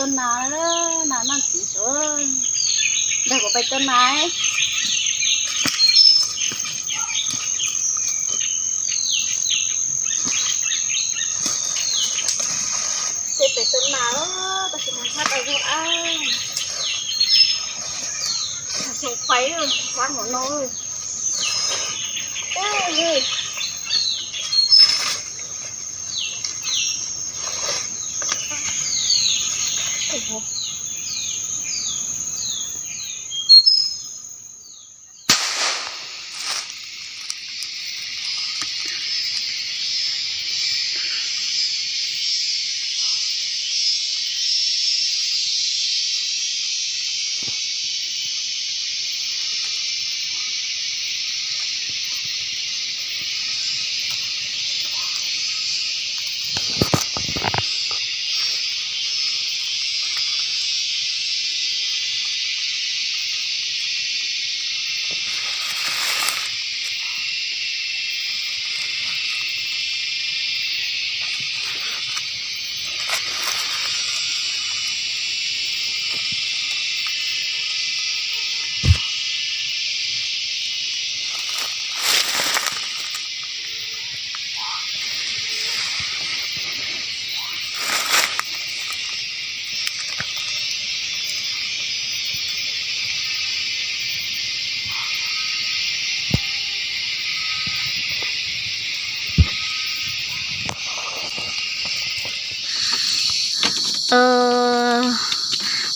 Tua nas, nas noj txiv sav, nrog kuv pais tua nas. Peb pais tua nas, tab sis mas tshab tau zog a, xyoo faib sab hauv no.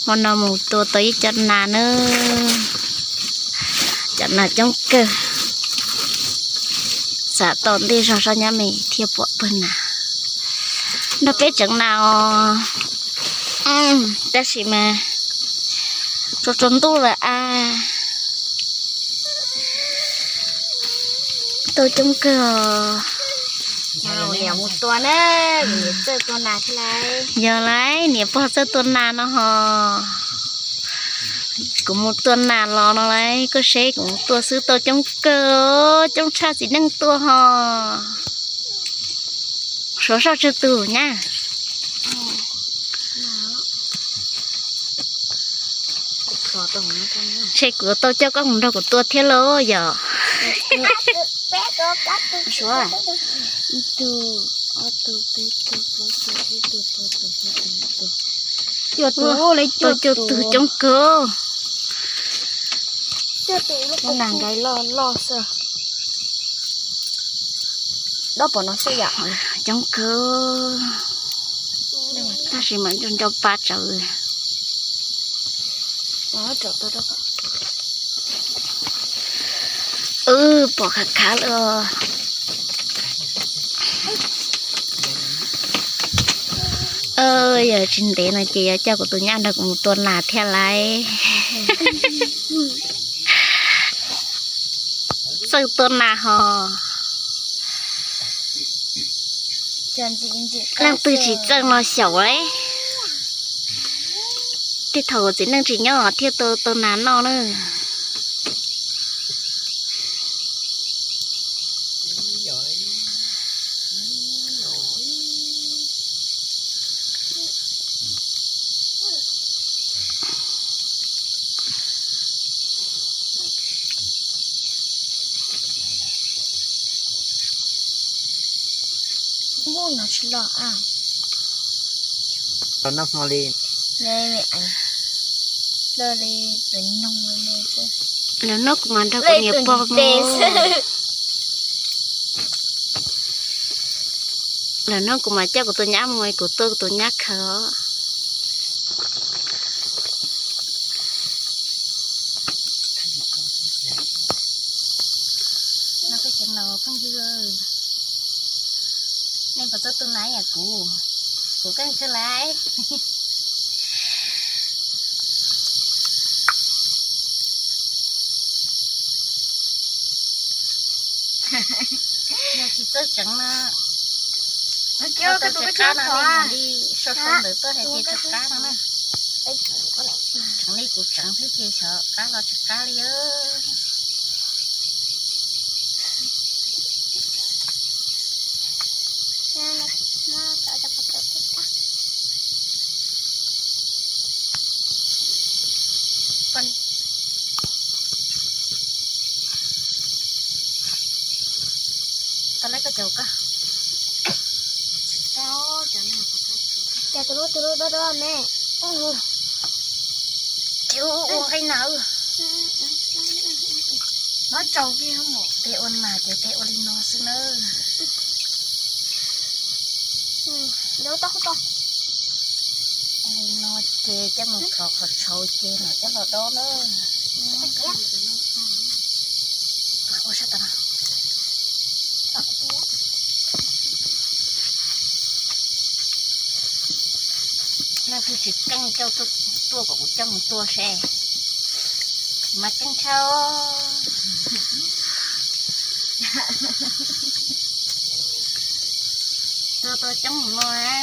Hmo no mus tua tau ib co nas na, cov nas coob kawg. Xav tom ntej zog sab nyab me thiaj pom pawg nas. Nrog peb tseev nas os. Tab sis mas tsaus tsaus ntuj lawm a. Tau coob kawg os. Niam mus tua na, niam txawj tua nas thiab lauj. Yog lauj, niam pog txawj tua nas no ho. Kuv mus tua nas los no lauj, koj seb kuv mus tua xwb tau coob kawg, coob tshaj txiv neej tua ho. Suav soj tsawg tus nyab. Ntshe kuv tau coj koj mus nrog kuv tua thiab lauj yom. Ib tug, ob tug, peb tug, plaub tug, tsib tug, rau tug, xya tug, yim tug. Tau cuaj tug coob kawg. Muab nas nqaij loj loj xwb. Dob pom no xwb yom. Coob kawg. Tab sis mas nco nco pa tsawv. Wb pom khav khav lawm. Yog tsis ntev no ces yuav coj kuv tus nyab nrog kuv mus tua nas thiab lauj. Txawj tua nas ho. Leej twg tsis txawj no xyaum lauj. Tej thaum txiv neej tsis nyob thiaj tau tua nas noj na. Npub no tsis loj a. Los noj hmo li. Lawv noj kuv mas nrog kuv niam pog mus. Lawv noj kuv mas coj kuv tus nyab mus, kuv tua kuv tus nyab khaws os. Nej puas txawj tua nas ib yam kuv? Kuv keej kawg lauj. Yog tsis txawj tseev no, ua tau tsis qab no nej mus li sau sau ntawv tuaj hais tias tsis qab no na. Tseev li kuv tseev xwb ces xyov qab los tsis qab li. Caum koj. Cas tus lub tus lub dob dob me. Ces ua nqaij nas. Peb ua nas ces peb ua li no xwb nawb. Ua li no ces coj mus thov qhov tshauv ces mam coj los dob nawb. Nej twb tsis keej coj tuaj kom kuv coj mus tua seb. Mas keej tshaj. Tua tua coob mus no na.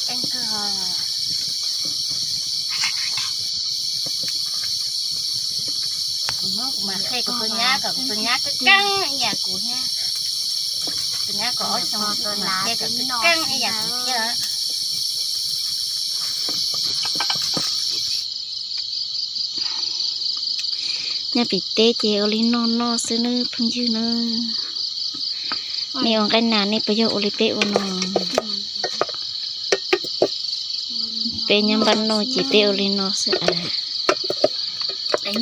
Keej kawg. Kuv hnub kuv mam qhia kuv tus nyab kom kuv tus nyab keej keej ib yam kuv thiab. Tus nyab kaum ob xyoos kuv mam qhia kom keej keej ib yam kuv thiab. Nyob pem teb ces ua li no noj xwb nawb phooj ywg nawb. Nej ua nqaij nas nej puas yog ua li peb ua no? Peb nyob npaj noj ces peb ua li no xwb.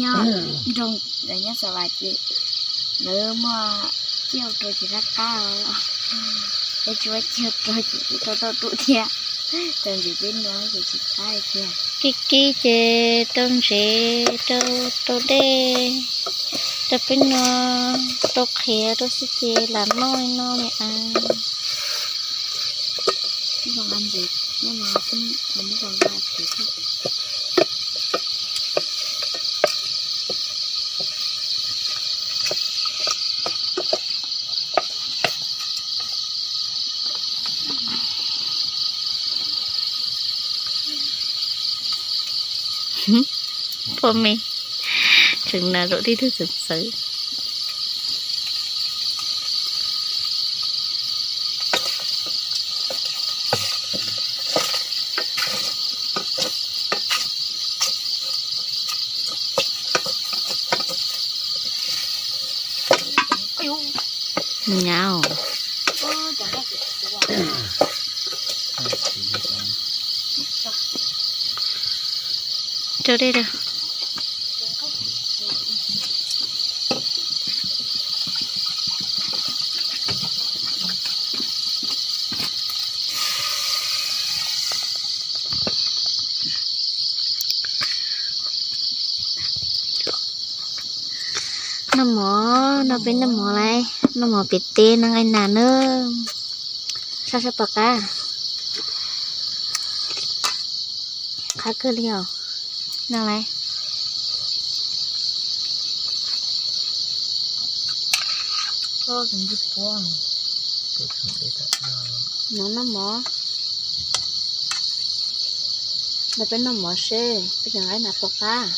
Nyob nroog, nyob Xav Vas ces lawv muaj ciaj rau ces qab qab, peb tsis muaj ciaj rau ces peb rau tau rau thiab. Tau ntxiv peb nuav ces tsis qab tiag. Kib kib ces rau ntsev rau, rau dej, rau peb nuav, rau qhiav rau xwb ces lam noj li no li as. Pog me, tseem nas rau tib tug txawv txawv. Nyab os. Rau dej rau. Noj mov, no peb noj mov lauj, noj mov pem teb noj nqaij nas nawb. Sab sab pom qab. Qab kawg li os. No lauj. No noj mov. No peb noj mov seb peb cov nqaij nas pom qab.